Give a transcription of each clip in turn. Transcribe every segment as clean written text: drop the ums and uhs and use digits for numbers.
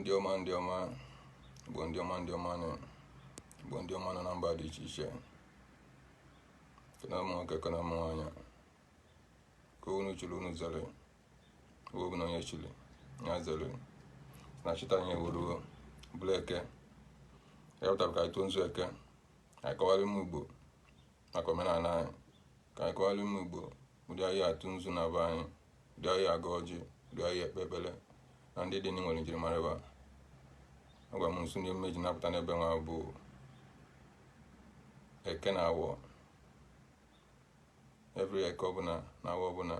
Igbo ndị ọma, ndị ọma, Igbo ndị ọma, ndị ọma nụ, Igbo ndị ọma nọ na mba dị iche iche. Kene ụmụ nwoke, kene ụmụ nwaanyị. Ka unu chiri unu zere, ebe ọbụla onye chiri ya zere. Na chita anyị ewuruo bụrụ eke. Ya pụtara ka anyị tụọ nzu eke, anyị kọwara ụmụ Igbo maka omenala anyị, ka anyị kọwara ụmụ Igbo ụdị anyị atụ nzu na be anyị, ụdị anyị agọ ọjị, ụdị anyị ekpe ekpere na ndị dị nwere njirimara ebe a. Agwa m nsu ndị mmeji na-apụta n'ebe nwa bụ eke na awọ. Every eke ọbụla na awọ ọbụla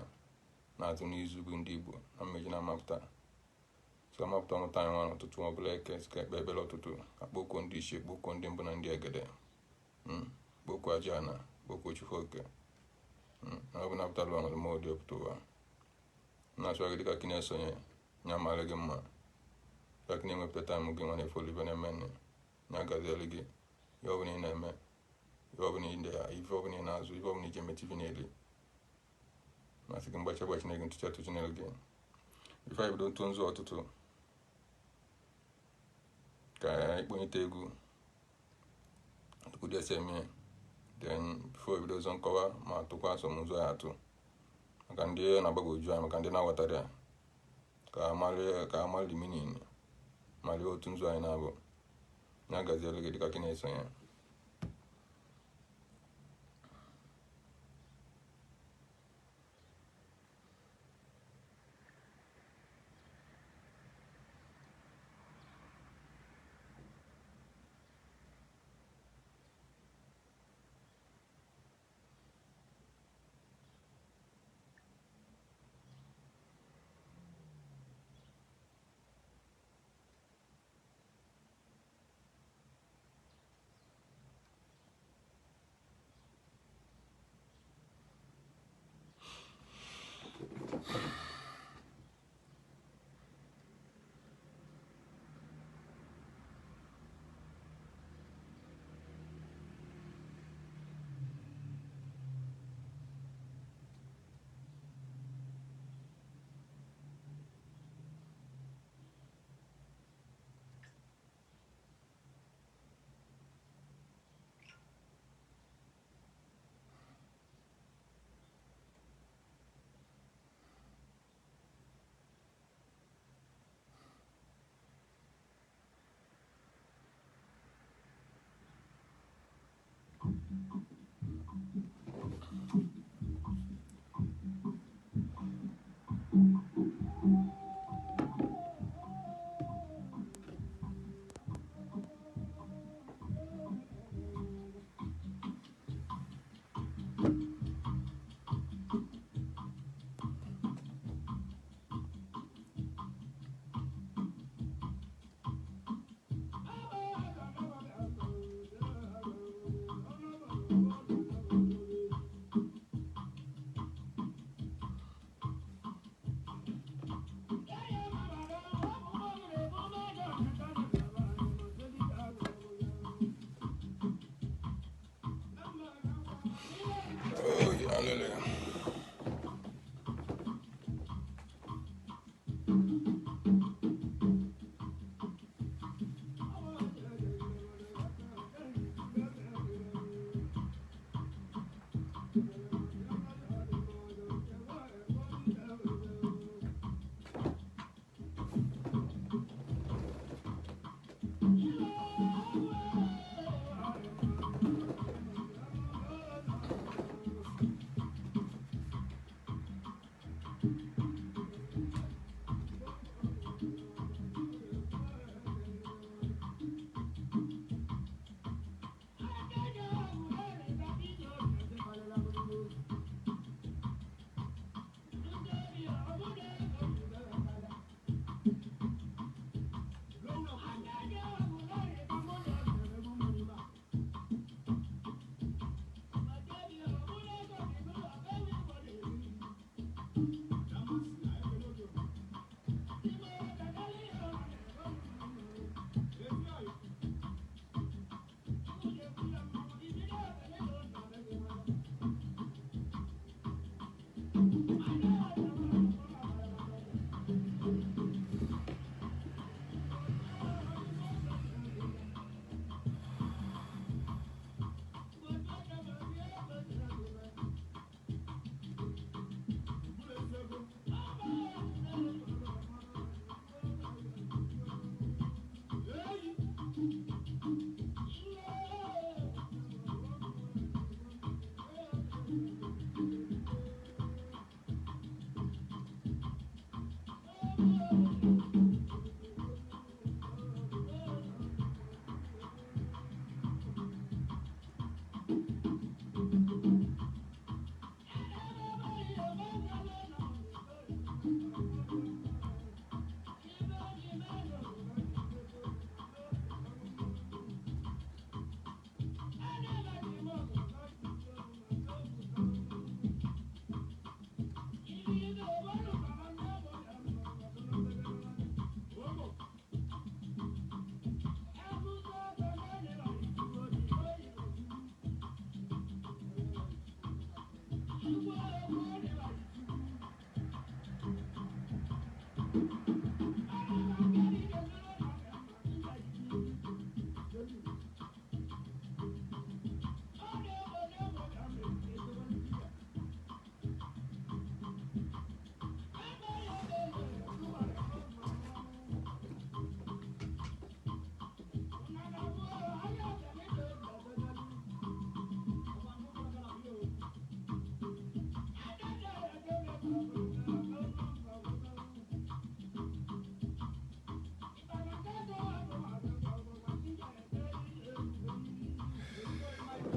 na-atụ n'izu bụ ndị Igbo na mmeji na-amapụta. So amapụta ọmụta anyị nwa n'ụtụtụ ọbụla eke sika ekpe ekpere ụtụtụ, akpọkuo ndị ichie, kpọkuo ndị mbụ na ndị egede, kpọkuo aja ana, kpọkuo Chukwu oke. Na ọ bụ napụtara ụwa nwere mmụọ dị ọpụta ụwa. Na-achọ gị dịka gị na-esonye nya mara gị mma, dịka gị na-enwepụta time gị nwa na-efollow ife na-eme nne nya gaziere gị ihe ọbụla ị na-eme, ihe ọbụla ị ife ọbụla ị na-azụ, ife ọbụla iji emeta ife na-eli. Masị gị mgbachi agbachi na gị ntụchi atụchi na gị. Ife anyị bido ntụ nzu ọtụtụ ka anyị kpọnyete egwu ụdị esi eme, then before ebido ọzọ nkọwa ma tụkwa asọmụzọ ya atụ maka ndị na-agbagwoju anya, maka ndị na-aghọtara ya, ka amara the meaning, mara otu nzu anyị na-abụ. Na-agaziere gị dịka gị na-esonye.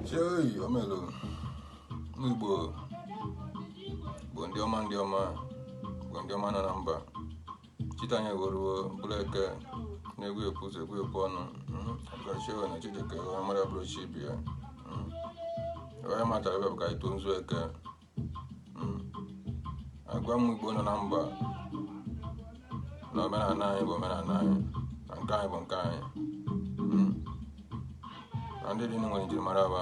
Chei, omelu ụmụ Igbo bụ ndị ọma, ndị ọma bụ ndị ọma nọ na mba. Chita anyị eweruo bụrụ eke na-egwu ekwu ụzọ egwu ekwu ọnụ ọdụgachiewe na Chijioke onye mara bụrụ chi ibe ya. Onye matara ebe bụ ka anyị too nzu eke. Agwa ụmụ Igbo nọ na mba na omenala anyị bụ omenala anyị, na nke anyị bụ nke anyị, na ndị dị nwere njirimara aba.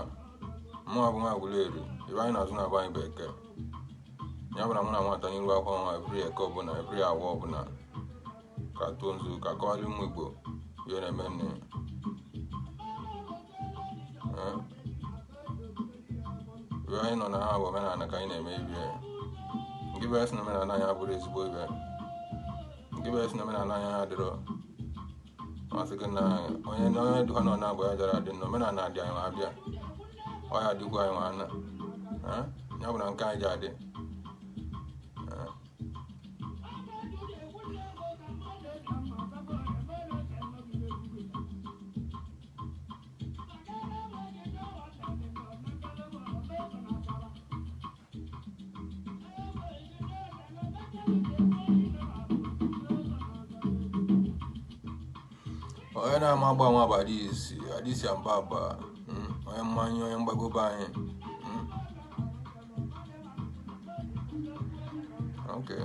Mụnwa bụ nwa Aguleri, ebe anyị na-azụ na-abụ anyị bụ eke. Ya bụ na mụ na nwata n'iru akwụkwọ nwa ebiri eke ọbụla, ebiri awa ọbụla, ka tụọ nzu ka kọwara ụmụ Igbo ihe na-eme nne. Ebe anyị nọ na ha bụ omenala ka anyị na-eme ibe. Nke bụ esi na omenala anyị abụrụ ezigbo ibe. Nke bụ esi na omenala anyị adịrọ. Masị gị na onye na onye dịkwa nọ na-abụ ya jara adị na omenala dị anyị nwa abịa. Ọ ya dịkwa anyị nwa ana. Ya bụ na nke anyị ji adị. Onye na-ama agba nwa bụ Adịsi, Adịsi Ambaba, onye mmanya, onye mgbagobe anyị. Okay.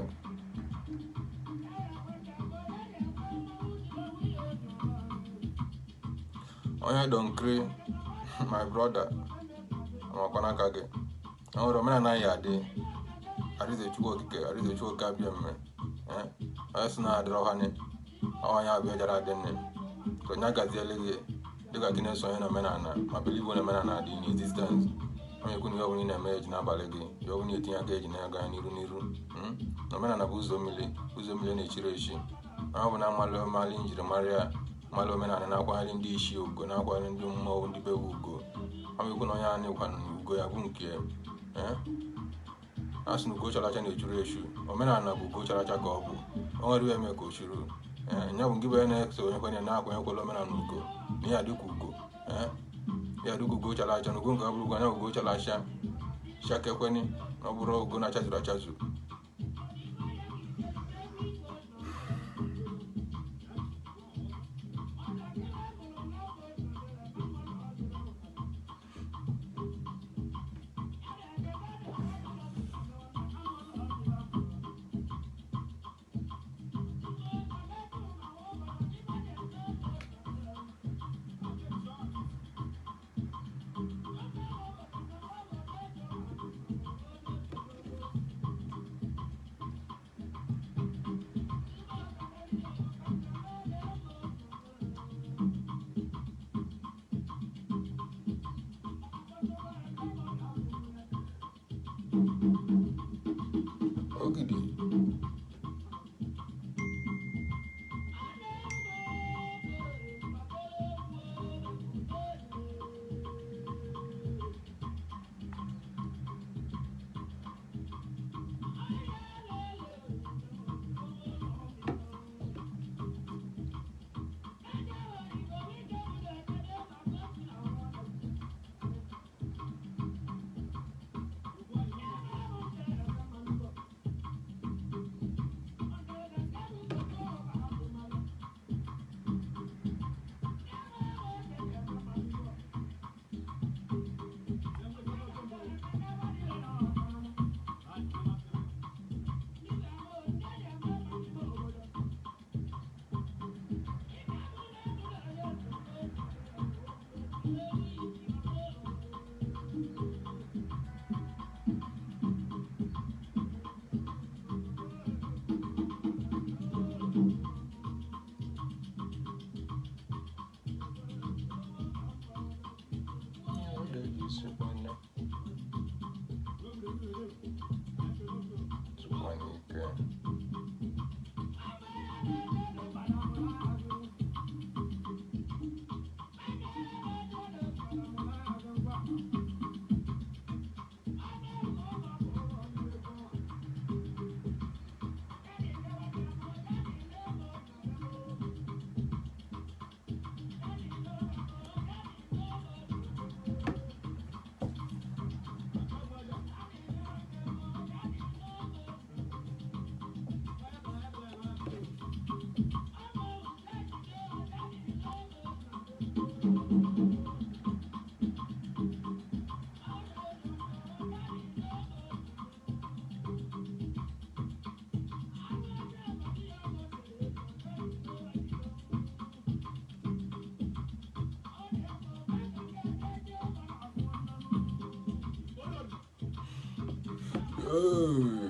Onye Donkiri, my brother, amakwa n'aka gị. Na nwere omenala anyị adị. Arize Chukwu Okike, Arize Chukwu Okike abịa mme. Onye sị na adịrọ ha ni, onye abịa jara adị nne. Ka onye agaziele gị dịka gị na-esonye na omenala ma believe na omenala dị in existence. Onye ekwu na ihe ọbụla ị na-eme eji n'abalị gị, ihe ọbụla etinye aka eji na-aga n'iru n'iru. Na omenala bụ ụzọ mmiri, ụzọ mmiri na-echiri echi. Ọ bụ na mmalụ mmalụ njirimara ya, mmalụ omenala na-akwanyere ndị isi ugo, na-akwanyere ndị mmụọ ndị be ugo. Ọ bụ ekwu na onye a na-ekwanụ ugo ya bụ nke ya. A sị na ugo chara acha na-echuru echu. Omenala bụ ugo chara acha ka ọ bụ. O nwere ihe eme ka o churu. Ya bụ nke bụ onye na-eso onye kwenye na-akwanyekwala omenala ugo. Na ya dịka ugo. Ya dịka ugo chara acha na ugo nke ọ bụrụ ugo anya ugo chara acha. Chakekweni na ọ bụrụ ugo na-achazuru achazu. Hey.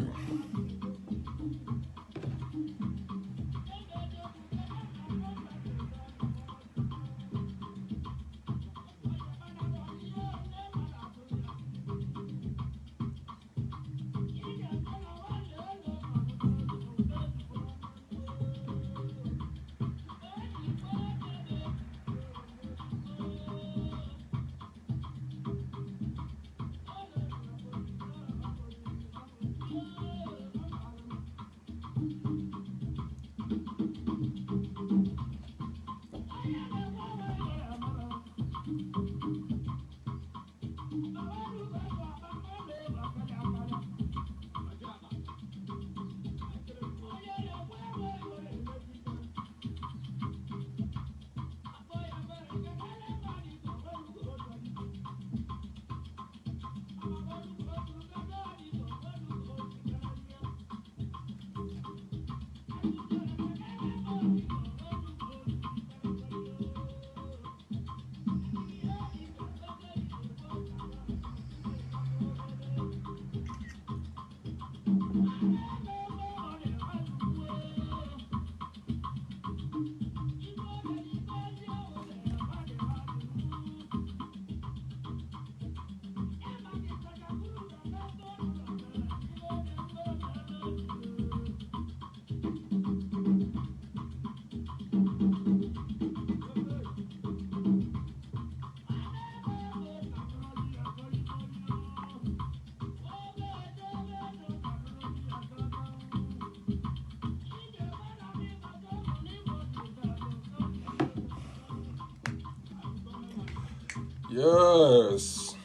Yes,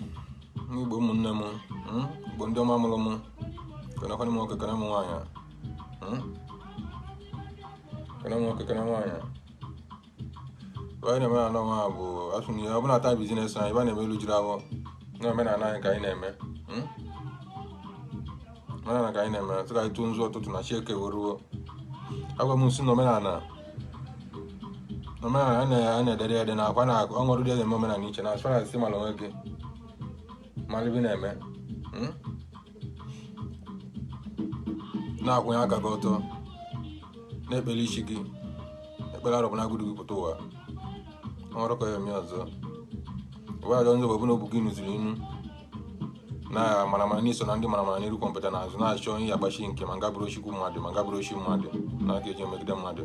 Igbo ụmụnne m, Igbo ndị ọma mụrụ m, kenekwanụ m nwoke, kene m nwaanyị, kene m nwoke, kene nwaanyị. Ebe anyị na-eme na nwa bụ asụ na ihe ọ bụla taa business anyị, ebe a na-eme elu jiri awọ na omenala anyị ka anyị na-eme, omenala ka anyị na-eme. Sị ka anyị tụọ nzu ụtụtụ na chi eke weruo. Agwa m nsi na omenala omenala a na-edere ede na akwa na ọnwere ụdị eme omenala iche na as far as mara onwe gị, mara ibe na-eme, na-akwụnye aka gị ọtọ, na-ekpere isi gị ekpere arọbụ na agụdụ gị pụta ụwa ọrụ ka ya eme ọzọ. Ụwa ajọ ndị bụ na obu gị nụziri inu na maramara n'iso na ndị maramara n'iru kọmputa n'azụ na-achọ ihe agbachi nke ma nga bụrụ chukwu mmadụ, ma nga bụrụ chi mmadụ na aka eji emegide mmadụ.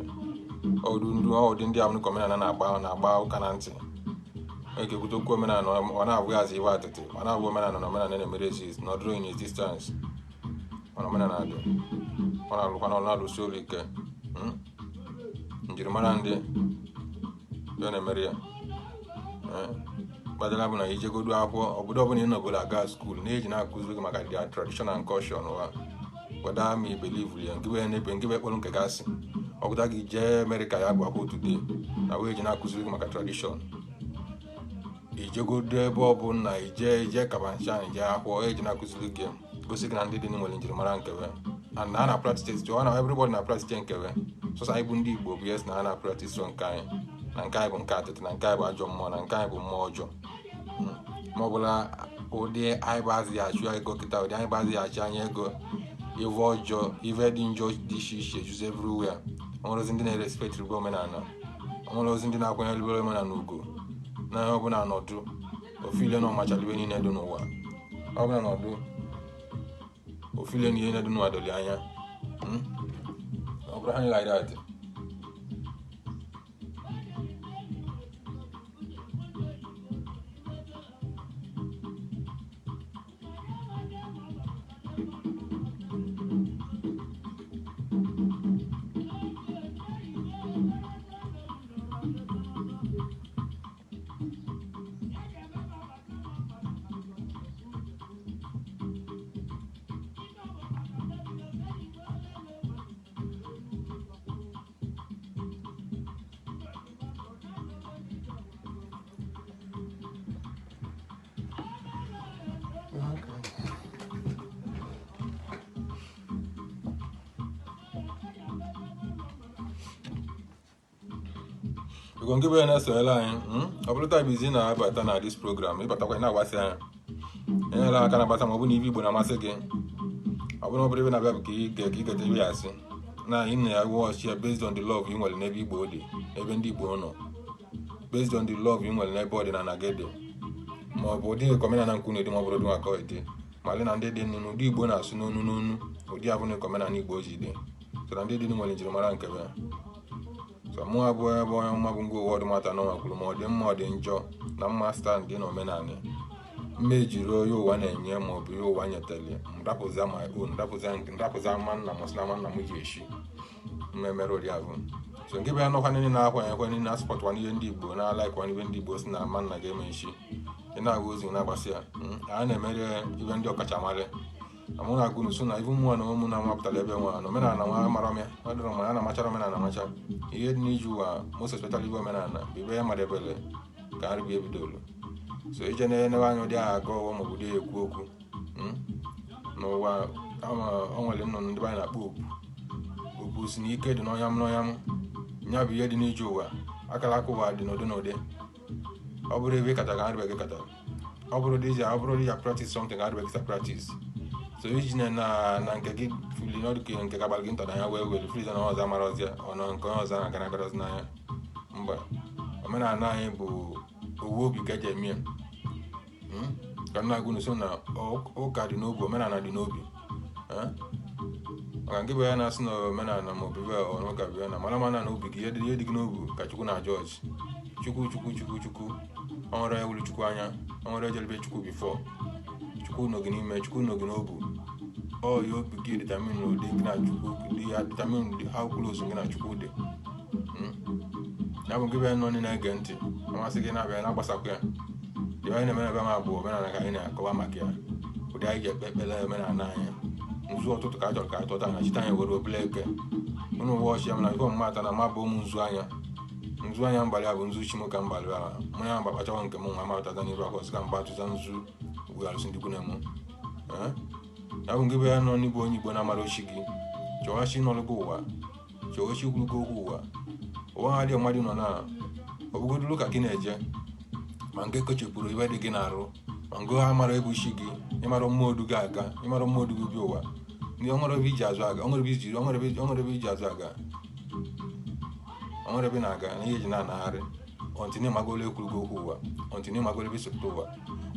Ọdụ ndị ahụ ka omenala na-agba ụka na ntị ekekwute okwu omenala ọ na-abụghị azụ iwe atịtị, ọ na-abụ omenala na omenala na-emere exist na ọdụrụ in existence, mana omenala dị, ọ na-alụkwa na ọ na-alụsi olu ike. Njirimara ndị ya na-emere ya kpatara bụ na ijegodu akwụkwọ obodo ọbụla ị nọbụla aga school na-eji na-akụziri gị maka their tradition and culture n'ụwa, whether ma i believe ya nke bụ na-ebe nke bụ ekpọrọ nke gasị ọgụta gị jee Amerịka ya bụ akwụkwọ today na wee ji na-akụziri gị maka tradition. Ijegodu ebe ọbụla ije ije kabanchan ije akwụkwọ eji na-akụziri gị, gosi gị na ndị dị nwere njirimara nkebe and na a na practice ọ na everybody na practice nkebe. Sọsọ anyị bụ ndị Igbo bụ yes na a na practice so nke anyị na nke anyị bụ nke atịtị, na nke anyị bụ ajọ mmụọ, na nke anyị bụ mmụọ ọjọọ. Ma ọ bụla ụdị anyị bụ azị achụ ego kịta, ụdị anyị bụ azị achụ anya ego, ive ọjọọ, ive dị njọ dị iche iche juzi everywhere. Onwere ozi ndị na-erespect ribe omenala, onwere ozi ndị na-akwanyere ribe omenala ugwu, na ihe ọbụla nọdụ ofu ile na ọmachara ibe niile dị n'ụwa, ọbụla nọdụ ofu ile na ihe niile dị n'ụwa doli anya. Ọ bụrụ anyị like that. Biko, nke bụ ya na-esonyere anyị, ọ bụrụ taa bụ izi na-abata na this program, ịbatakwa ị na-agbasị anya, enyela aka na-agbasa, ma ọ bụ na ibe Igbo na-amasị gị, Ọ bụrụ ebe na-abịa bụ ka ị ga ka ị geta ibe ya asị na ị na ya watch ya based on the love ị nwere n'ebe Igbo dị, n'ebe ndị Igbo nọ, based on the love ị nwere n'ebe ọdịnala gị dị, ma ọ bụ ụdị nke omenala nke unu dị, ma ọ bụrụ ụdị maka dị ma na ndị dị nnu n'ụdị Igbo na-asụ n'onu n'onu, ụdị abụ na omenala Igbo ji dị. So na ndị dị nwere njirimara nke be. So mụ abụọ ebe onye ọma bụ ngwa ụwa ọdụmata n'ụwa kwuru, ma ọ dị mma, ọ dị njọ, na mma stand dị n'omenala mmejiri onye ụwa na-enye, ma ọ bụ ihe ụwa nyetele m, rapụza my own, rapụza nke rapụza ama nna m, sị na ama nna m ji eshi mmemere ụdị ahụ. So nke bụ ya nọkwa niile na-akwa ekwe niile na-asupportkwa n'ihe ndị Igbo na-alaikwa n'ihe ndị Igbo si na ama nna ga-eme isi. Ị na-agwa ozi na-agbasị ya, a na-emere ibe ndị ọkachamara na mụ na-agụ nso na ibu mmụọ na ụmụ na-amapụtara ebe nwa na omenala nwa mara m ya. Ọ dịrọ ma ya na-amachara omenala amacha ihe dị n'iji ụwa, most especially ibe omenala bụ ibe ya madebere ka nri bụ ebidolu. So ije na-enewe anya ụdị agha aga ọghọ maọbụ ụdị ekwu okwu n'ụwa ama. O nwere nnụnụ ndị be anyị na-akpọ opu. Opu si na ike dị n'ọnya m n'ọnya m ya bụ ihe dị n'ije ụwa. Akara aka ụwa dị n'ụdị n'ụdị. Ọ bụrụ ebe ị kacha ka nrịbe gị kacha, ọ bụrụ dị ọ bụrụ dị ya practice something ka nrịbe gị sa practice. So iji na nke gị fuli n'ọdụ ka nke gagbara gị ntọda ya wee were friza na ọzọ amara ọzọ ya ọ nọ nke onye ọzọ na-agara agara ọzọ n'anya mba. Omenala anyị bụ owu obi ka eji eme ya. Ka nna agụ so na ụka dị n'obi, omenala dị n'obi. Eh? Maka nke bụ ya na-asị na omenala ma ọ bụ ibe ọ ụka bụ ya na mara mana na obi gị, ihe dị gị n'obi ka Chukwu na jọji. Chukwu, Chukwu, Chukwu, Chukwu ọ nwere ewulu Chukwu anya, ọ nwere ejelebe Chukwu before Chukwu nọ gị n'ime, Chukwu nọ gị n'obu. Ọ ya obi gị determine ụdị gị na Chukwu dị ya, determine how close gị na Chukwu dị. Ya bụ nke bụ ya nọ ndị na-ege ntị amasị gị na-abịa na-agbasakwa ya dị. Anyị na-eme ebe ma bụ omenala ka anyị na-akọwa maka ya, ụdị anyị ji ekpe ekpere omenala anyị. Nzu ụtụtụ ka a chọrọ ka anyị tọta na chita anyị were obele eke unu uwe ọchị ya. Mana ife ọmụma ata na ma bụ ụmụ nzu anya, nzu anya mgbalị a bụ nzu chimoka mgbalị a mụ ya mgba kpachawa nke m nwa mapụtaza n'iru akwa ọsị ka mgba atụza nzu ugbu arụsị ndị ikwu na-emu. Ya bụ nke bụ ya nọ n'ịbụ onye Igbo na-amara ochi gị, chọọ chi nọrọ gị ụwa, chọọ chi kwuru gị okwu ụwa. Ụwa ha dị mmadụ nọ na ọbụgodulu ka gị na-eje, ma nke kochepụrụ ibe dị gị na-arụ, ma nke ha mara ebu chi gị, ịmara mmụọ odu gị aga, ịmara mmụọ odu gị bi ụwa ndị onwere ebe iji azụ aga, onwere ebe iji onwere ebe iji azụ aga, onwere ebe ị na-aga na ihe eji na-anagharị ọntị na-emagolo ekwuru gị okwu ụwa, ọntị na-emagolo ebe isopụta ụwa.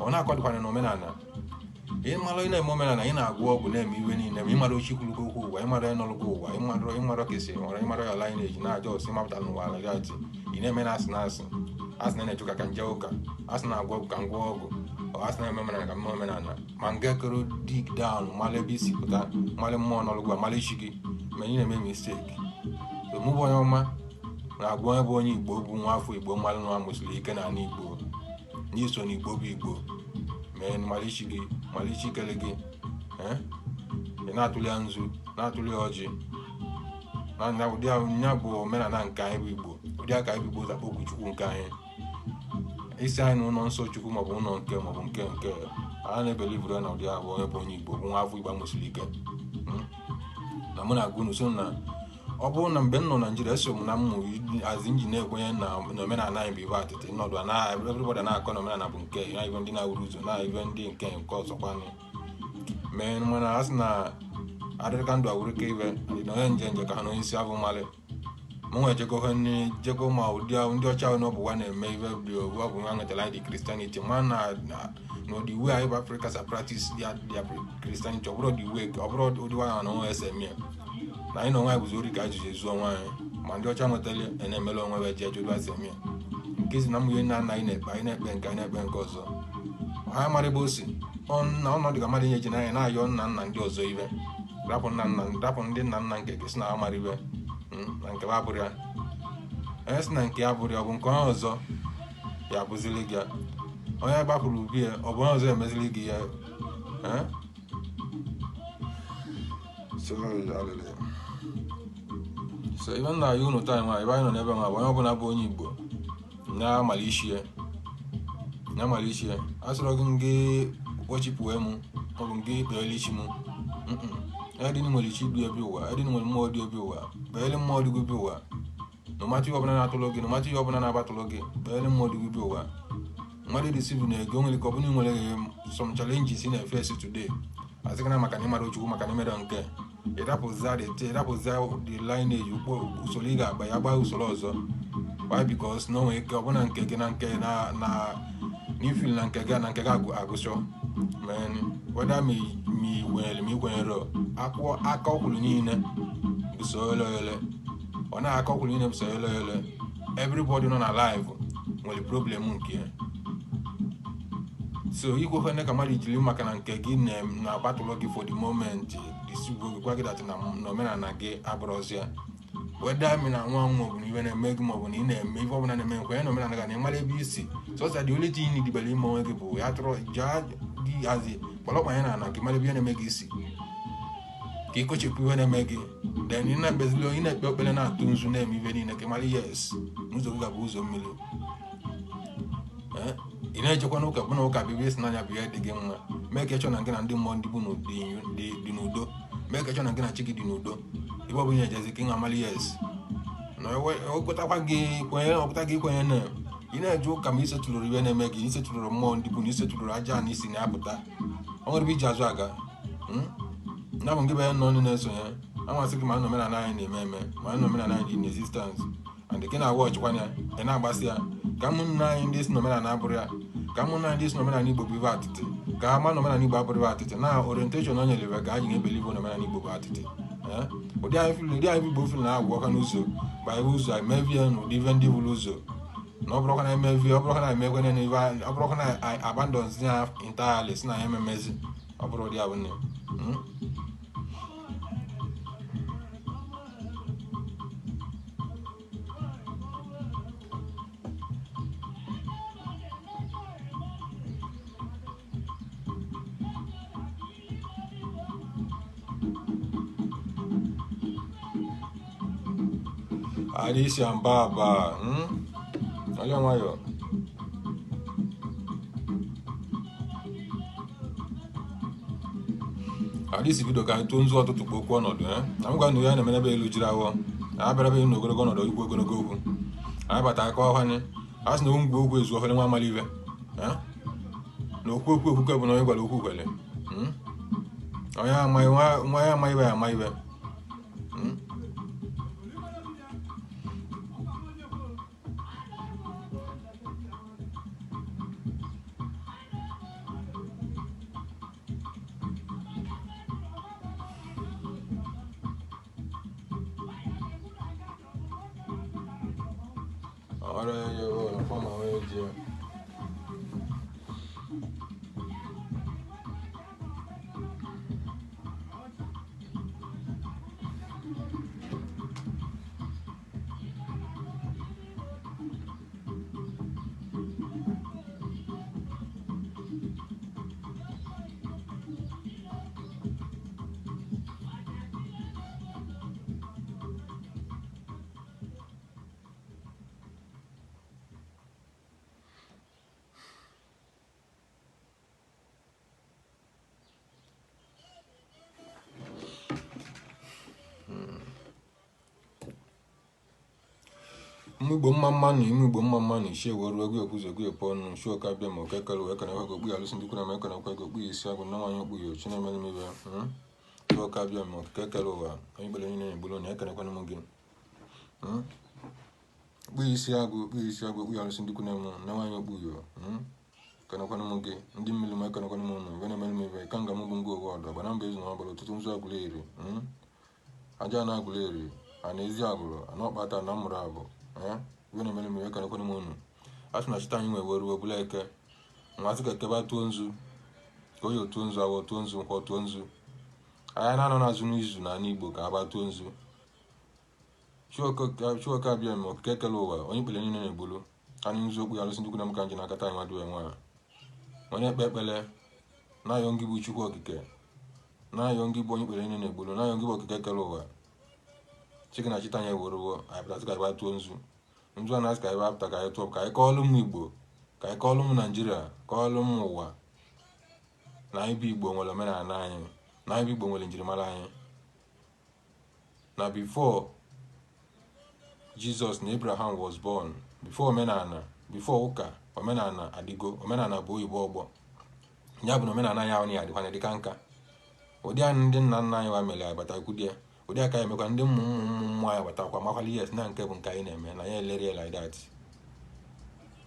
Ọ na-akọdụkwana na omenala ị mara, ị na-eme omenala, ị na-agwọ ọgwụ, na-eme iwe niile, ma ịmara ochi kwuru gị okwu ụwa, ịmara ịnọrọ gị ụwa, ịmara ka esi nwere, ịmara ya lineage na-aja ọsị ịmapụta n'ụwa ala. Ị na-eme na asị na asị asị na na-eche ụka ka nje ụka, asị na-agwọ ọgwụ ka ngwọ ọgwụ, ọ asị na-eme omenala ka mme omenala, ma nga kere dig down mara ebe isi pụta, mara mmụọ nọrọ gị, mara isi gị, ma ị na-eme mistake. So mụ bụ onye ọma na-agwa onye bụ onye Igbo, bụ nwa afọ Igbo, mmadụ nwa mụsịrị ike n'ala Igbo, n'iso n'Igbo bụ Igbo, mee mara isi gị, mara isi kele gị. Ị na-atụli ya nzu, na-atụli ya ọjị na ụdị ahụ ya bụ omenala nke anyị bụ Igbo, ụdị aka anyị bụ Igbo zakpọ okwu Chukwu nke anyị, isi anyị na ụlọ nsọ Chukwu, maọbụ ụlọ nke maọbụ nke a na-ebelivuru na ụdị ahụ. Onye bụ onye Igbo bụ nwa afọ Igbo amụsiri ike. Na mụ na-agụ unu so na ọ bụrụ na mgbe m nọ Naijiria, eso m na mmụ azi nji na-ekwenye na omenala anyị bụ ibe atịtị nọdụ na everybody na-akọ na omenala bụ nke ya, ibe ndị na-awuru ụzọ na ibe ndị nke ọzọkwanụ mee. Mana a sị na adịrịka ndụ awụrụ ka ibe adị na onye nje nje ka ha na onye isi abụ mmalị. Mụ nwe jekọ ha jekọ ma ụdị ahụ ndị ọcha ahụ n'ọbụwa na-eme ibe dị obu ọ bụ nwa nwetara anyị dị Christianity ma na the way anyị bụ Africa sa practice their Christianity, ọ bụrụ the way, ọ bụrụ ụdị nwa na onwe ese eme ya na anyị na onwe anyị bụzi ori ka anyị ji ezu onwe anyị. Ma ndị ọcha nwetara ya na-emere onwe ha ji eje esi eme ya nke si na mmụ ihe nna nna anyị na-ekpe, anyị na-ekpe nke anyị na-ekpe nke ọzọ ha mara ebe o si na ọnọdụ ka mmadụ nye ji n'anya na-ayọ nna nna ndị ọzọ ibe, rapụ nna nna, rapụ ndị nna nna nke gị, si na ha mara ibe na nke ha bụrụ ya. Onye si na nke ya bụrụ ya, ọ bụ nke onye ọzọ ya abụzili gị ya. Onye gbapụrụ ubi ya, ọ bụ onye ọzọ emezili gị ya. Eh? So hallelujah. So ibe nna ya unu taa nwa ebe anyị nọ n'ebe nwa bụ onye ọbụla bụ onye Igbo na-amali isi ya, na-amali isi ya. Asịrọ gị ngị kpọchipụ mụ maọbụ ngị kpeele isi mụ. Edin nwere chi dị obi ụwa, edin nwere mmụọ dị obi ụwa. Kpeele mmụọ dị gị obi ụwa, no matter ihe ọbụla na-atụlụ gị, no matter ihe ọbụla na-abatụlụ gị, kpeele mmụọ dị gị obi ụwa. Mmadụ deceive na ego nwere ka ọ bụrụ na ị nwere some challenges ị na-efesi today. Asị gị na maka na ịmara Chukwu, maka na imere nke ịrapụza the lineage, usoro ị ga-agba ya gbaa usoro ọzọ. Why? Because na o nwere ike ọbụna nke gị na nke na na n'ifil na nke gị na nke gị agụsọ. Man, whether ma ị kwenyere ma ị kwenyere, akwụkwọ aka ọkwụrụ niile bụ so ele ele. Ọ na-aka ọkwụrụ niile bụ so ele ele. Everybody nọ na live nwere problem nke ya. So ikwekwana ka mmadụ jiri maka na nke gị na-agbatụlụ gị for the moment disigbo gị, gwa gị that na omenala gị abụrụzi ya. Weda mi na nwa maọbụ na iwe na-eme gị, maọbụ na ị na-eme ife ọbụla na-eme, nkwenye na omenala ga na ịmara ebe isi. Sọsọ the only thing ị dibere ime onwe gị bụ ya tụrụ jaa gị hazi kpọlọkpa ya na ana ka ịmara ebe ihe na-eme gị isi, ka ị kochepụ ihe na-eme gị. Then ị na-ekpezili, ị na-ekpe ekpere, na-atụ nzu, na-eme ife niile ka ị mara, yes, n'ụzọ gị ga-abụ ụzọ mmiri. Ị na-ejekwa n'ụka, bụ na ụka bụ ebe isi n'anya bụ ihe dị gị mma. Mee ka ịchọ na gị na ndị mmụọ ndị bụ dị n'udo. Mee ka ịchọ na gị na chi gị dị n'udo. Ibe ọ bụla ejezi ka ị amali, yes, na ọgụtakwa gị kwenye, ọgụta gị kwenye na ị na-eje ụka, ma isetụlụrụ iwe na-eme gị, isetụlụrụ mmụọ ndị bụ na isetụlụrụ aja na isi na-apụta. Ọ nwere ebe iji azụ aga na bụ nke bụ ya nọ na-esonye. Amasị gị ma na omenala anyị na-eme eme, ma na omenala anyị dị in existence, and gị na-awa ọchịkwa ya, ị na-agbasị ya ka ụmụnne anyị ndị si n'omenala abụrụ ya, ka ụmụnne anyị ndị si n'omenala Igbo bụ ibe atịtị, ka ha ma na omenala Igbo abụrụ ibe atịtị. Na orientation o nyere ka anyị ga-ebelieve na omenala Igbo bụ atịtị. Ụdị anyị fil, ụdị anyị Igbo fil na-agwụ ọka n'ụzọ ba ibe ụzọ emevie na ụdị ife ndị bụrụ ụzọ na ọ bụrụkwa na emevie, ọ bụrụkwa na emekwe na ife, ọ bụrụkwa na abandon ya entirely, si na ya ememezi, ọ bụrụ ụdị abụ nne. Alicia Mbaba, Ọlẹ́ nwayọ. Alice bido ka anyị tụọ nzu ọtụtụ kpo okwu ọnọdụ na m gwa na ya na-emere ebe elu jiri awọ na abịara ebe n'ogologo ọnọdụ ikwu ogologo okwu. Anyị bata aka ọhanye a sị na ngwa okwu ezu ofere nwa amala ibe na okwu okwu okwukwe bụ na onye gwara okwu kwere. Onye amaghị nwa ya ama ibe ya ama ibe. Ọrụ ya fọma onye ji ya. Ụmụ Igbo mma mma nụ, ime Igbo mma mma nụ. Isi ewu ruo egwu ekwuzo egwu epu ọnụ nshi ọka bịa ma oke kere wee kene ekwe okpu ya alụsị ndị kwuru ma ekene ekwe okpu ya isi agwụ na nwaanyị okpu ya ochi na-emere m ibe ọka bịa ma okike kere ụwa onye ikpere niile na-egburu na ekenekwana m gị okpu ya isi agwụ, okpu ya isi agwụ, okpu ya alụsị ndị kwuru m na nwaanyị okpu ya ekenekwana m gị. Ndị mmiri m, ekenekwana m ụnụ ibe na-emere m ibe ka nga m bụ ngwa owe ọdụ ọgbana mba ezu na ọgbara ụtụtụ nzu agwụla eri aja na agwụla eri a na ezi agụrụ ana ọkpata na mmụrụ abụ ibe na-emere m ibe ekenekwana m ụnụ. A sị na chita anyị nwee were bụla eke nwa sị ka ekebe tụọ nzu ka oyi otuo nzu, awa otuo nzu, nkwọ otuo nzu. Anyị na-anọ n'azụ n'izu na ala Igbo ka agba tụọ nzu. Chuoke abịa ma okike kele ụwa onye ikpere niile na-egbulu anyị nzu okpu ya alụsị ndị kwuna m ka nji n'akata anyị nwadụ enwe a onye ekpe ekpere na-ayọ ngị bụ Chukwu okike, na-ayọ ngị bụ onye ikpere niile na-egbulu, na-ayọ ngị bụ okike kele ụwa. Chike na chita anyị eweruwo anyị pụtasị ka anyị tụọ nzu. Nzu a na-asị ka anyị apụta ka anyị tụọ, ka anyị kọọlụ ụmụ Igbo, ka anyị kọọlụ ụmụ Naijiria, kọọlụ ụmụ ụwa na anyị bụ Igbo nwere omenala anyị, na anyị bụ Igbo nwere njirimara anyị, na before Jesus na Abraham was born, before omenala, before ụka, omenala adịgo. Omenala bụ oyibo ọgbọ ya bụ na omenala anyị ahụ ya adịkwana dịka nka. Ụdị a ndị nna nna anyị wa mere abatakwudie, ụdị aka ya emekwa ndị ụmụ ụmụ ụmụ ụmụ anyị abatakwa makwala. Yes, na nke bụ nke anyị na-eme na ya elere ya like that.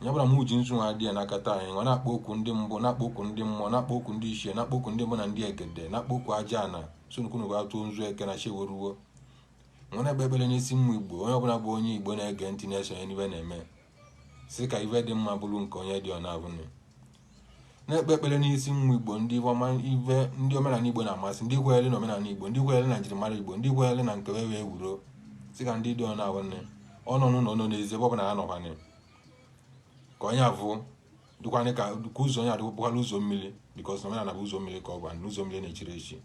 Ya bụrụ mụ ji nzu nwa dị ya n'aka taa, anyị nwa na-akpọ okwu ndị mbụ, na-akpọ okwu ndị mmụọ, na-akpọ okwu ndị ichie, na-akpọ okwu ndị mbụ na ndị egede, na-akpọ okwu aja ana sonukunu bụ atụ nzu eke na cheweruo nwa, na-ekpe ekpere n'isi mmụ Igbo. Onye ọbụla bụ onye Igbo na-ege ntị, na-esonye n'ibe na-eme, si ka ife dị mma bụrụ nke onye dị ọ na-abụnụ. Na-ekpe ekpere n'isi mmụ Igbo, ndị ọma, ife ndị omenala Igbo na-amasị, ndị kwenyere na omenala Igbo, ndị kwenyere na njirimara Igbo, ndị kwenyere na nke wee wuro, si ka ndị dị ọ na-abụnụ ọ nọ n'ụlọ, nọ n'ezi, ebe ọbụla ha nọkwanị, ka onye avụ dịkwanị ka ụzọ onye adịkwala ụzọ mmiri, because na omenala bụ ụzọ mmiri ka ọ bụ, na ụzọ mmiri na-echiri echi.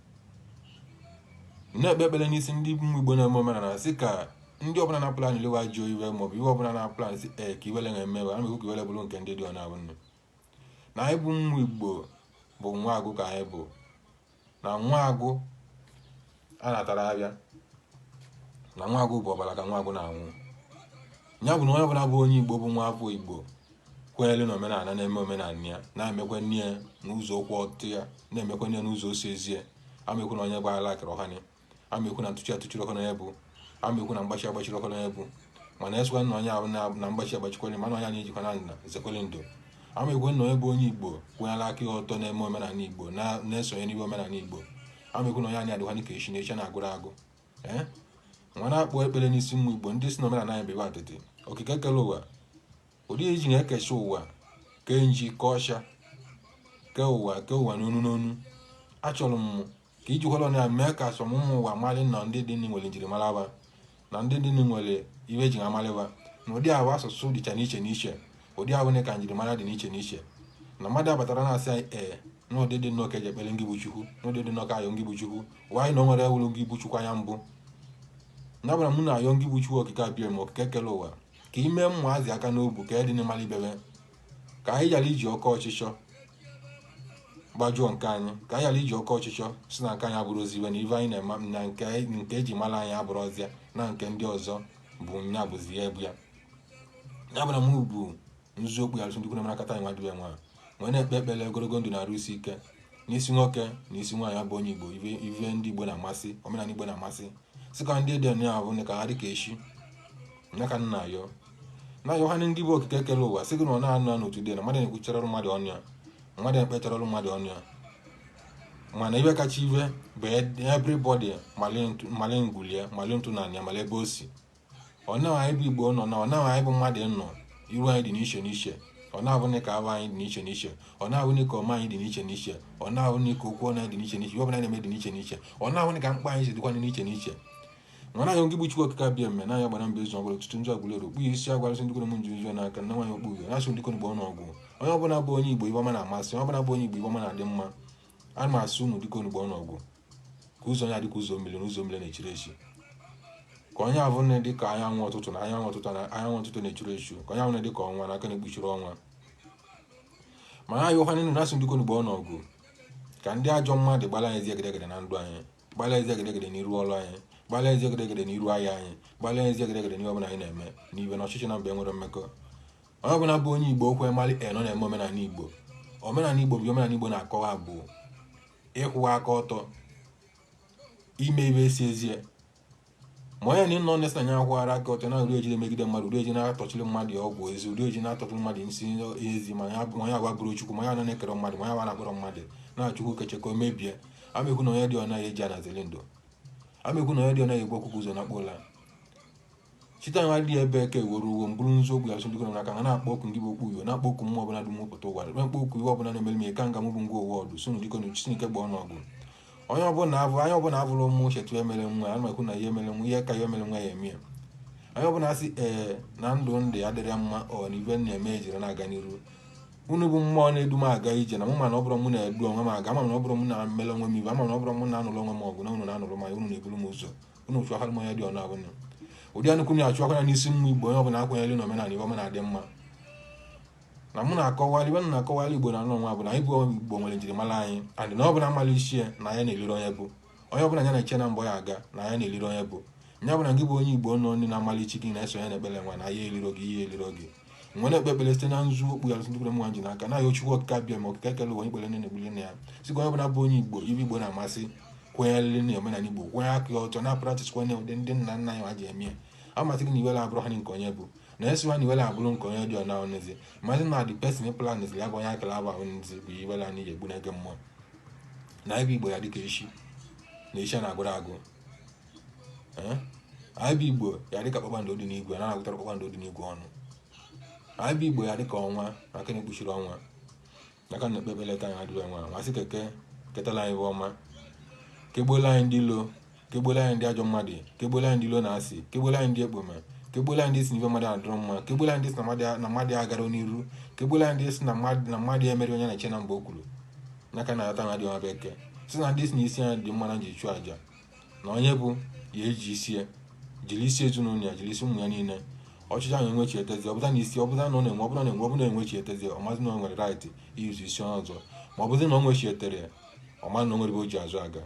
Na-ekpe ekpere n'isi ndị ụmụ Igbo na-eme omenala, sị ka ndị ọbụla na-apụla anyị lewe ajọ iwe, maọbụ iwe ọbụla na-apụla sị ee ka iwele na-eme, ana m ekwu ka iwele bụrụ nke ndị dị ọ na-abụnụ. Na anyị bụ ụmụ Igbo bụ nwa agụ ka anyị bụ, na nwa agụ a natara abịa, na nwa agụ bụ ọbara ka nwa agụ na-anwụ. Ya bụ na onye ọbụla bụ onye Igbo, bụ nwa afọ Igbo kwenyere na omenala, na-eme omenala ya, na-emekwa nne ya n'ụzọ okwu ọtụ ya, na-emekwa nne ya n'ụzọ osi ezie. Amekwu na onye gbara akịrị ọhanye, amekwu na ntụchi atụchiri ọkụ na onye bụ, amekwu na mgbachi agbachiri ọkụ na onye bụ, mana esokwa na onye ahụ na mgbachi agbachikwere, mana onye na-ejikwa na nna zekwere ndo. Amekwu na onye bụ onye Igbo kwenyere aka ya ọtọ, na-eme omenala Igbo, na-esonye n'ibe omenala Igbo, amekwu na onye anyị adịkwa ka echi na echi na-agụrụ agụ. Ee, nwa na-akpọ ekpere n'isi mmụ Igbo, ndị si na omenala anyị bụ ibe atịtị okike kere ụwa, ụdị iji na-ekechi ụwa, kee nji, kee ọcha, kee ụwa, kee ụwa n'onu n'onu. Achọrọ m ka ijikwara ọnụ ya mee ka asọmụmụ ụwa marị na ndị dị nwere njirimara ba, na ndị dị nwere iwe eji amalịba, na ụdị ahụ asụsụ dịcha n'iche n'iche, ụdị ahụ ka njirimara dị n'iche n'iche, na mmadụ abatara na-asị anyị ee n'ụdị dị nnọọ ka eji ekpere ngị bụ Chukwu, n'ụdị dị nnọọ ka ayọ ngị bụ Chukwu ụwa anyị, na o nwere ewuru ngị bụ Chukwu anya mbụ. Ya bụra mụ na-ayọ ngị bụ Chukwu okike abịa ma okike kere ụwa, ka ime mmụazị aka n'obu, ka ịdị n'ịmara ibebe, ka anyị ghara iji oke ọchịchọ gbajuo nke anyị, ka anyị ghara iji oke ọchịchọ si na nke anyị abụrụ ozi iwe, na ive anyị na-eme na nke eji mara anyị abụrụ ọzịa, na nke ndị ọzọ bụ nya bụzi ya ebu ya. Ya bụ na mụ bụ nzu okpu ya ndị kwuru nakata anyị nwa dịbe nwa nwee na-ekpe ekpere ogologo ndụ na-arụ isi ike n'isi nwoke na isi nwaanyị bụ onye Igbo, ive ndị Igbo na-amasị, omenala Igbo na-amasị, sị ka ndị dị ya abụ ka ha dị ka echi ya ka nna ayọ na-ayọ ha ndị bụ okike kere ụwa, sị gị na ọ na-anọ n'otu dị na mmadụ na-ekwuchara mmadụ ọnụ ya, mmadụ na-ekpechara mmadụ ọnụ ya, mana ibe kacha ive bụ everybody mali ngwulie, mali ntụ na anya, mali ebe o si. Ọ naghị anyị bụ Igbo nọ na ọ naghị anyị bụ mmadụ nọ, iru anyị dị n'iche n'iche, ọ na-abụ ka abụ anyị dị n'iche n'iche, ọ na-abụ ka ọma anyị dị n'iche n'iche, ọ na-abụ ka okwu ọnụ anyị dị n'iche n'iche, ihe ọbụla na-eme dị n'iche n'iche, ọ na-abụ ka mkpa anyị si dịkwa n'iche n'iche. Nwana anyị ngị bụ Chukwu okike abịa mme na anya gbara mba ezu ọbụla ọtụtụ nzu agbụlero okpu isi agwarụsị ndị kwere m nju nzu n'aka nna nwaanyị okpu uyo na-asụ ndị kwere ọnụ ọgwụ. Onye ọbụla bụ onye Igbo ibe ọma na-amasị, onye ọbụla bụ onye Igbo ibe ọma na-adị mma, ana m asụ unu dịka onugbo ọnụ ọgwụ, ka ụzọ onye adịka ụzọ mmiri, na ụzọ mmiri na-echiri echi, ka onye avụ nne dị ka anyanwụ ụtụtụ, na anyanwụ ụtụtụ, na anyanwụ ụtụtụ na-echuru echu, ka onye ahụ dị ka ọnwa n'aka na-ekpuchiri ọnwa. Ma ha ayọkwa nínú na-asụ ndị onugbo ọnụ ọgwụ, ka ndị ajọ mmadụ gbara anyị ezi egedegede na ndụ anyị, gbara ezi egedegede n'iru ọrụ anyị, gbara ezi egedegede n'iru ahịa anyị, gbara ezi egedegede n'ihe ọbụla anyị na-eme n'ibe na ọchịchị na mba enwere mmekọ. Onye ọbụla bụ onye Igbo okwe mali e nọ na-eme omenala Igbo. Omenala Igbo bụ omenala Igbo na-akọwa bụ ịkwụwa aka ọtọ, ime ibe esi ezie, ma onye na ịnọ na anya akwụghara aka ọtọ na uri ejide megide mmadụ, uri eji na-atọchiri mmadụ ọgwụ ezi, uri eji na-atọchiri mmadụ nsị ezi, ma onye agwa bụrụ Chukwu, ma onye ana na-ekere mmadụ, ma onye agwa na-akpọrọ mmadụ na-achukwu keche ka o mebie. Amekwu na onye dị ọ naghị eji anazili ndụ, amekwu na onye dị ọ naghị egbu ọkụkọ ụzọ na akpụla chita nwa dị ebe ka ewere uwe mbụrụ nzu ogbu ya ndị kwere n'aka na na-akpọ okwu ndị bụ okpu uyo, na-akpọ okwu mmụọ ọbụla dị mwepụta ụwa, na-akpọ okwu ihe ọbụla na-emere m ka nga m bụ ngwa ụwa ọdụ sonu dịka si nke gbaa ọnụọgụ. Onye ọbụla avụ anya ọbụla avụrụ ụmụ chetu emere nwa ya, ana ekwu na ihe emere nwa, ihe ka ihe emere nwa ya eme ya. Onye ọbụla asị ee na ndụ ndị adịrị mma, ọ na ibe na-eme ejiri na-aga n'iru, unu bụ mmụọ na-edu m aga ije, na mụ ma na ọ bụrụ mụ na-edu onwe m aga, ama m na ọ bụrụ mụ na-emere onwe m ibe, ama m na ọ bụrụ mụ na-anụrụ onwe m ọgụ, na unu na-anụrụ m anya, unu na-eburu m ụzọ, unu chụakwara m onye dị ọnụ abụna ụdị anụkwu na-achụ akwanya n'isi mmụ Igbo. Onye ọbụla akwanyere na omenala ibe ọma na-adị mma, na mụ na-akọwara ibe m na-akọwara Igbo na anụ onwe bụ na anyị bụ Igbo nwere njirimara anyị, and na ọbụla mmalụ isi ya na ya na-eliri onye bụ onye ọbụla ya na-eche na mbọ ya aga na ya na-eliri onye bụ ya bụ na gị bụ onye Igbo nọ ndị na-amalị chi gị na-eso ya na-ekpere nwa na ya eliro gị ihe eliro gị. Nwe na-ekpe ekpere site na nzu okpu ya ndị kwere m nwa ji n'aka na ya Chukwu okike abịa ma okike kele ụwa ikpere nne na-egbuli na ya sị ka onye ọbụla bụ onye Igbo ibe Igbo na-amasị. Kwenyelele na omenala Igbo, kwenye aka ya ọtọ na practice kwenye ụdị ndị nna nna anyị ha ji eme ya. Amasị gị na iwere abụrụ ha nke onye bụ na esi ha na iwere abụrụ nke onye dị ọna ọnụzi mazi na the person plan ya bụ onye akara abụ ahụ nzi bụ iwere anyị ji egbu n'ege mmụọ na ebe Igbo ya dịka echi na echi a na-agụrụ agụ. Anyị Igbo ya dịka kpakpando dị n'igwe na na-agụtara kpakpando dị n'igwe ọnụ. Anyị Igbo ya dịka ọnwa na aka na-ekpuchiri ọnwa n'aka na-ekpe ekpere ka anyị adịrị nwa masị keke ketala anyị bụ ọma, kegbuola anyị ndị ilo, kegbuola anyị ndị ajọ mmadụ, kegbuola anyị ndị ilo na-asị, kegbuola anyị ndị ekpome, kegbuola anyị ndị si n'ife mmadụ adịrọ mma, kegbuola anyị ndị si na mmadụ agara n'iru, kegbuola anyị ndị si na mmadụ emere onye na-eche na mgbe o kwuru n'aka na ata adị ọma bekee si na ndị si na isi anyị dị mma na nji chụọ aja na onye bụ ya eji isi ya jiri isi ezinụlọ ya jiri isi ụmụ ya niile. Ọchịchị ahụ enwechi etezi ọbụta na isi ọbụta na ọ na-enwe ọbụla na-enwe ọbụla enwechi etezi ọmazi na ọ nwere right iyuzu isi ọzọ ma ọ bụzi na ọ nwechi etere ọma na o nwere ebe o ji azụ aga.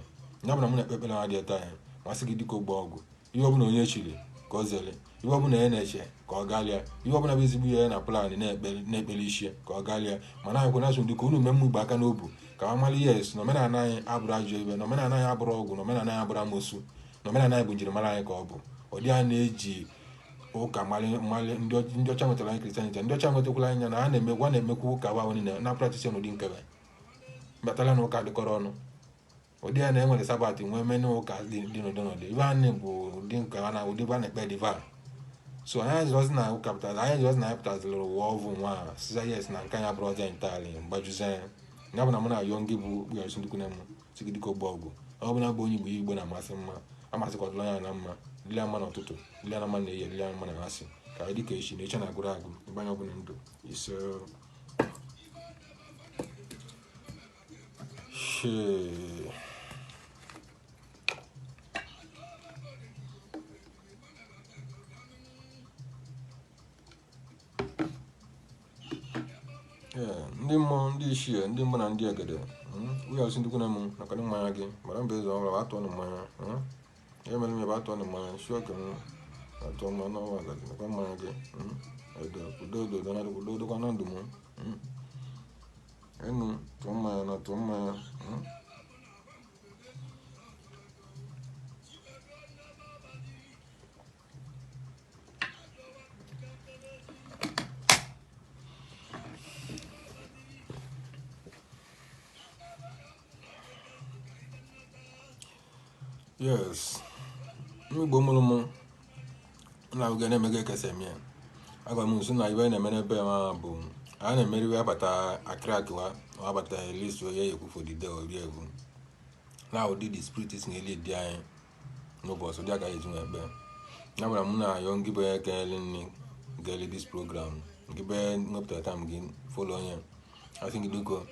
Ya bụ na mụ na-ekpe ekpere na adị ete anyị masị gị dịka ogbe ọgwụ ihe ọbụla onye chiri ka ọ zere, ihe ọbụla ya na-eche ka ọ galịa, ihe ọbụla bụ ezigbo ihe ya na plan na-ekpere isi ka ọ galịa. Mana anyị kwena asụ ndị ka unu mee mmụ Igbo aka n'obu ka ha mara yes na omenala anyị abụrụ ajọ ibe, na omenala anyị abụrụ ọgwụ, na omenala anyị abụrụ amosu, na omenala anyị bụ njirimara anyị ka ọ bụ. Ụdị a na-eji ụka mali ndị ọcha nwetara anyị Christianity, ndị ọcha nwetakwala anya na a na-emekwa na-emekwa ụka ahụ niile na practice n'ụdị nkebe batara na ụka dịkọrọ ọnụ. Ụdị a na-enwere Sabbath nwee mene ụka dị n'ụdị n'ụdị ibe anyị bụ ụdị nke a na ụdị a na-ekpe dịva. So anyị jụrọzi na ụka pụtara, anyị jụrọzi na anyị pụtaziri ụwa ọvụ nwa a siza yes na nke anyị abụrụ ọzọ entirely mgbajuzi anya. Ya bụ na mụ na-ayọ ngị bụ okpugharịsị ndị kwune m si gị dịka ogbe ọgwụ ọ bụla bụ onye Igbo Igbo na-amasị mma amasịkwadụla ya na mma dịla mma n'ụtụtụ, dịla na mma na ehihie, dịla mma na asị ka anyị dịka echi na echi na-agụrụ agụ ịgbanye ọbụla ndụ ise. Ee, ndị mmụọ, ndị ichie, ndị mbụ na ndị egede, ụyọ asị ndị kwune m nakwa ndị mmanya gị mara mba eze ọhụrụ atụọ na mmanya ya mere m ya bụ atụọ na mmanya si oke m atụọ mma n'ọnwa agazi nakwa mmanya gị edo udo udo udo na udo udokwa na ndụ m enu tụọ mmanya na tụọ mmanya. Yes, Igbo mụrụ mụ na oge na-emega ekesa eme ya agwa m nso na ibe na-eme n'ebe a bụ a na-emeriwe abata akịrị akịwa abata list onye ekwufu odide ori egwu na ụdị the spirit si na-eli dị anyị n'ụbọchị ụdị agaghị eji ekpe. Ya gwara m na-ayọ ngị bụ onye kele nri geli this program ngị bụ nwepụtara time gị follow onye asị gị dịko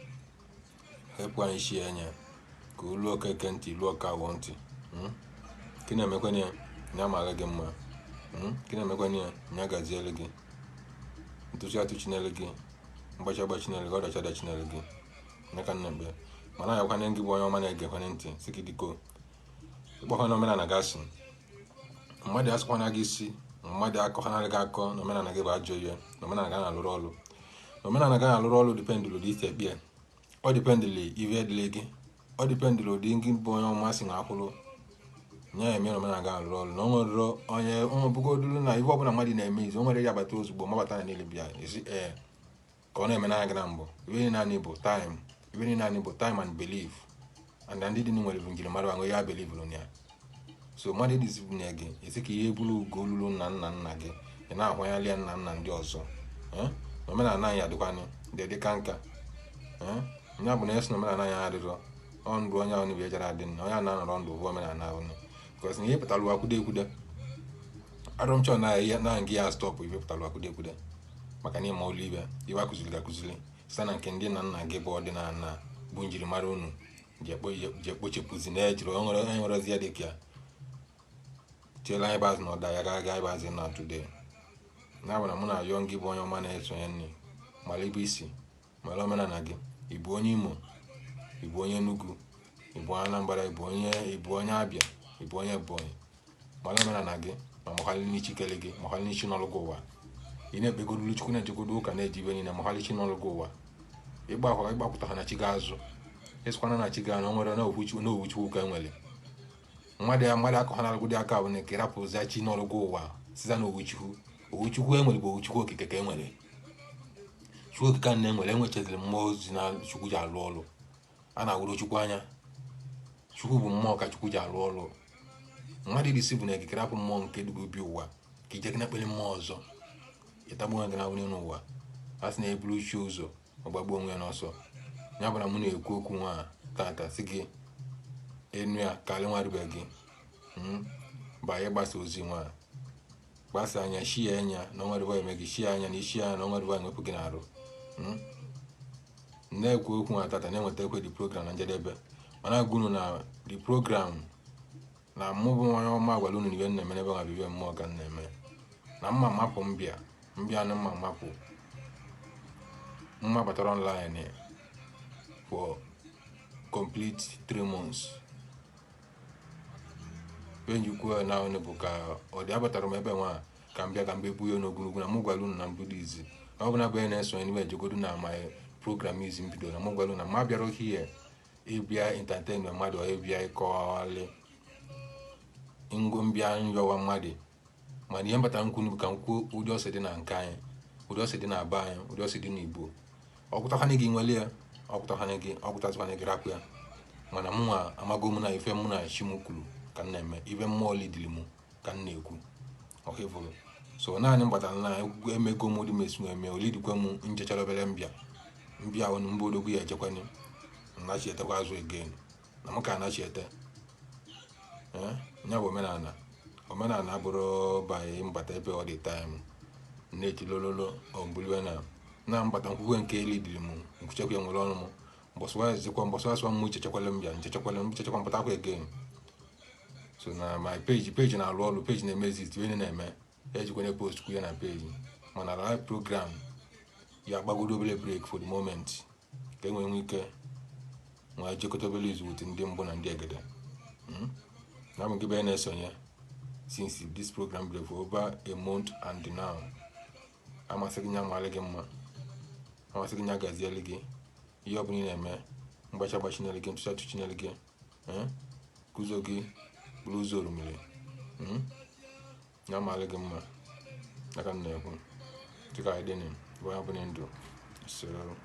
hepụ anyị shi anya ka olu okeke ntị luo ọka awọ ntị ka na-emekwana ya ya mara gị mma ka na-emekwana ya ya gaziere gị ntụchi atụchinere gị mgbachi agbachinere gị ọdachi adachinere gị meka nna mgbe mana ayakwana gị bụ onye ọma na-egekwana ntị si gị dịko ịkpọkwana omenala gị asị mmadụ asịkwana gị isi mmadụ akọkwanarị gị akọ na omenala gị bụ ajọ ihe na omenala gị na-alụrụ ọrụ na omenala gị na-alụrụ ọrụ dependụlụ ụdị isi ekpe ọ dependụlụ ive dịrị gị ọ dependụlụ ụdị gị bụ onye ọma si na akwụrụ nye ya eme na omenala gị alụrụ ọrụ na o nwere onye onwebugodulu na ive ọbụla mmadụ na-eme izu o nwere ya bata ozugbo mabata na niile bịa esi ee ka ọ na-eme n'anya gị na mbụ ive niile anyị bụ time ive niile anyị bụ time and belief and ndị dị nwere njirimara ahụ ya believe na ya. So mmadụ edizibunye gị esi ka ihe bụrụ ugo olulu nna nna nna gị ị na-akwanyali ya nna nna ndị ọzọ na omenala anyị adịkwanụ dị dị ka nka ya bụ na esi na omenala anyị adịrọ ọ ndụ onye ahụ bụ ejara adị nna onye a na-anọrọ ndụ bụ omenala ahụ because na ihe pụtara ụwa kwude ekwude arụmchọ na ihe na ngị ya stop ibe pụtara ụwa kwude ekwude maka na ịma olu ibe iwe akụziri gị akụziri site na nke ndị nna nna gị bụ ọdịnala bụ njirimara unu ji ekpochepụzi na ejiri onye nwerezi ya dịka ya tiela anyị bazị na ọda ya ga aga ịbazi na today. Ya bụ na mụ na-ayọ gị bụ onye ọma na-esonye nne mara ibu isi mara omenala gị ị bụ onye Imo ị bụ onye Enugu ị bụ Anambra ị bụ onye Abịa ị bụ onye Ebonyi mara omenala gị ma makwalị n'ichi kele gị makwalị n'ichi n'ọlụ gị ụwa ị na-ekpegodulu Chukwu na-ejegodo ụka na-eji ibe niile makwalị chi n'ọlụ gị ụwa ịgba akwa ịgbapụta ha na chi gị azụ ịsịkwana na chi gị na o nwere na owu Chukwu ka enwere Mmadụ ya mmadụ akọ ha na-alụgwụdị aka bụ na ka ịrapụzia chi n'ọlụgwụ ụwa siza na owuchukwu. Owuchukwu enwere bụ owuchukwu okike ka enwere. Chukwu okike a na-enwere, enwechaziri mmụọ ozi na Chukwu ji alụ ọrụ. A na-awụrụ Chukwu anya. Chukwu bụ mmụọ ka Chukwu ji alụ ọrụ. Mmadụ irisi bụ na ekikere apụ mmụọ nke dugo bi ụwa ka ije na ekpere mmụọ ọzọ, ịtagbu onwe gị na nwunye n'ụwa. A sị na eburu chi ụzọ, ọgbagbuo onwe ya n'ọsọ. Ya bụ na mụ na-ekwu okwu nwa tata, sị gị enu ya karị nwa rube gị banye gbasa ozi nwa, gbasa anya shie anya na onwere eme gị shie anya na isi anya na onwere enwepụ gị n'arụ. Na-ekwu okwu nwa tata na-enweta ekwe the program na njedebe, mana agwa unu na the program na mụ bụ onye ọma gwara unu na ibe m na-eme n'ebe nwa bụ ibe mmụọ ka m na-eme na mma mapụ mbịa mbịa na mma mapụ mma batara online for complete 3 months. Benjikwu na unu bụ ka ọ dị abatara m ebe nwa ka m bịa ka m bịa buo n'ogologo na mụ gwara unu na mbido izi na ọ bụ na bụ onye na-esonye n'ime ejegodu na my program izi mbido na mụ gwara unu na ma bịara here ịbịa entertain mmadụ, ịbịa ịkọwalị ngo mbịa nyọwa mmadụ. Mana ihe mbata nkwu bụ ka m kwuo ụdị ọsọ dị na nke anyị, ụdị ọsọ dị na be anyị, ụdị ọsọ dị n'Igbo. Ọkwụtakwana gị nwele ya, ọkwụtakwana gị, ọkwụtazikwana gị, rapụ ya. Mana mụnwa amago m na ife mụ na chi m kwuru ka m na-eme, ife mmụọ lidiri m ka m na-ekwu ọhịvụrụ. So naanị m batara na emego m ụdị mesi eme olidikwe m nchechara obere mbịa mbịa ọnụ mba odogwu ya echekwana nnachietekwa azụ again na m ka anachiete ya bụ omenala. Omenala abụrụ by mbata ebe ọ dị time na-etilololo ọmbuliwe na mbata nkwukwe nke elidiri m nkwuchekwa ya nwere ọnụ m mbọsịwazikwa mbọsịwasịwa m ichechekwala m bịa nchechekwala m nchechekwa mpụtakwa again. So na my page na-alụ ọrụ, page na-eme exist, onye na-eme ejikwana post kwuye na page. Mana live program ya agbagodo obere break for the moment ka e nwee nwee ike nwee jekọta obere izu with ndị mbụ na ndị egede na bụ nke bụ na-esonye since this program break for over a month and now. Amasị gị nya malị gị mma, amasị gị nya gaziele gị ihe ọbụla ị na-eme, mgbachi agbachinele gị, ntụcha tụchinele gị, ka ụzọ gị bụrụ ụzọ orumiri ya malị gị mma. Aka m na-ekwu dịka anyị dị bụ onye ọbụla ndụ soro.